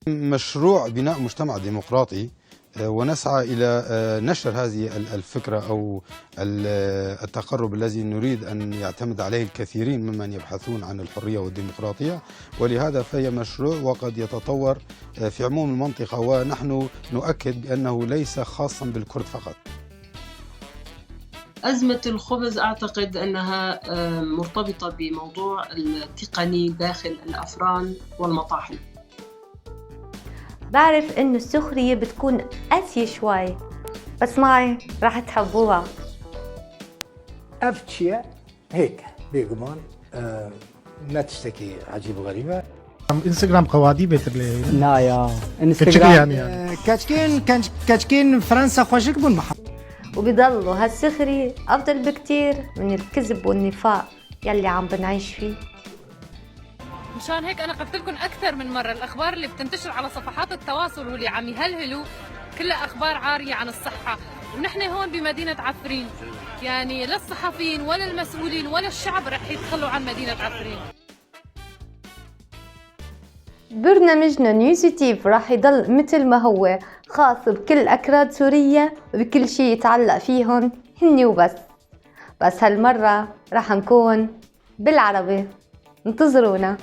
مشروع بناء مجتمع ديمقراطي، ونسعى إلى نشر هذه الفكرة أو التقرب الذي نريد أن يعتمد عليه الكثيرين ممن يبحثون عن الحرية والديمقراطية، ولهذا فهي مشروع وقد يتطور في عموم المنطقة، ونحن نؤكد بأنه ليس خاصا بالكرد فقط. أزمة الخبز أعتقد أنها مرتبطة بموضوع التقني داخل الأفران والمطاحن. بعرف إنه السخرية بتكون قاسية شوي، بس معي رح تحبوها. أفتشيا هيك بيجمان نتشتكي عجيب غريبة. انستغرام قوادي بيتر لي لا يا انستغرام يعني كاتشكين كاتشكين فرنسا خوشك بون محل. وبيضلوا هالسخرية أفضل بكتير من الكذب والنفاق يلي عم بنعيش فيه. مشان هيك أنا قلت لكم أكثر من مرة، الأخبار اللي بتنتشر على صفحات التواصل واللي عم يهلهلوا كلها أخبار عارية عن الصحة، ونحن هون بمدينة عفرين يعني لا الصحفيين ولا المسؤولين ولا الشعب رح يتخلوا عن مدينة عفرين. برنامجنا نيوزيتيف راح يضل مثل ما هو، خاص بكل أكراد سوريا وبكل شي يتعلق فيهن هني وبس، بس هالمرة راح نكون بالعربي. انتظرونا.